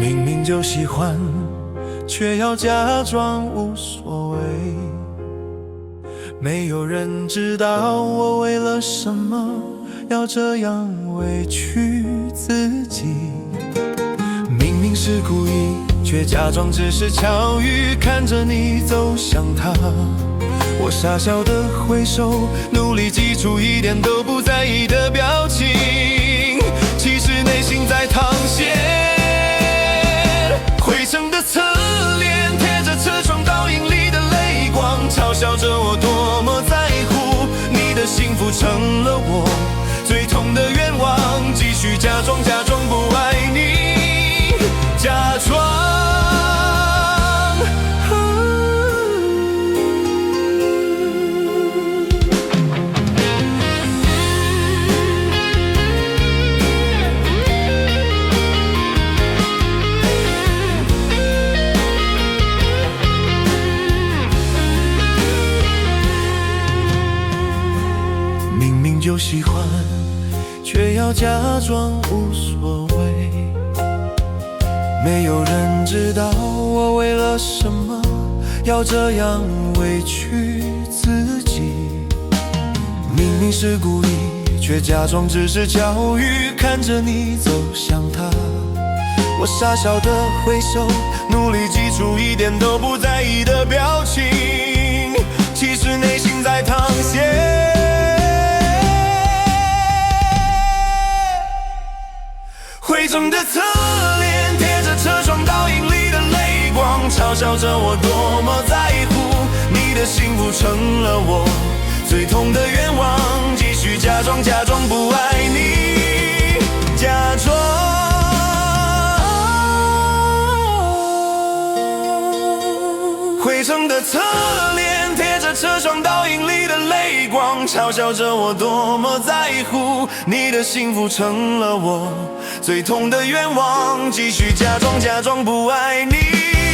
明明就喜歡，卻要假裝無所謂。沒有人知道我為了什麼要這樣委屈自己。明明是故意，卻假裝只是巧遇，看着你走向他，我傻笑的揮手，努力擠出一點都不在意的表情，其實內心在淌血。灰塵的側臉貼着車窗倒影裡的淚光，嘲笑着我多麼在乎你的幸福，成了我最痛的願望。繼續假裝，假裝不愛你，假裝。明明就喜歡，卻要假裝無所謂。沒有人知道我為了什麼要這樣委屈自己。明明是故意，卻假裝只是巧遇，看着你走向他，我傻笑的揮手，努力擠出一點都不在意的表情，其實內心在淌血。灰塵的側臉貼着車窗倒影裡的淚光，嘲笑着我多麼在乎你的幸福，成了我最痛的願望。繼續假裝，假裝不愛你，假裝。灰塵的側臉貼着車窗倒影裡的淚光，嘲笑着我多麼在乎你的幸福，成了我最痛的願望。繼續假裝，假裝不愛你。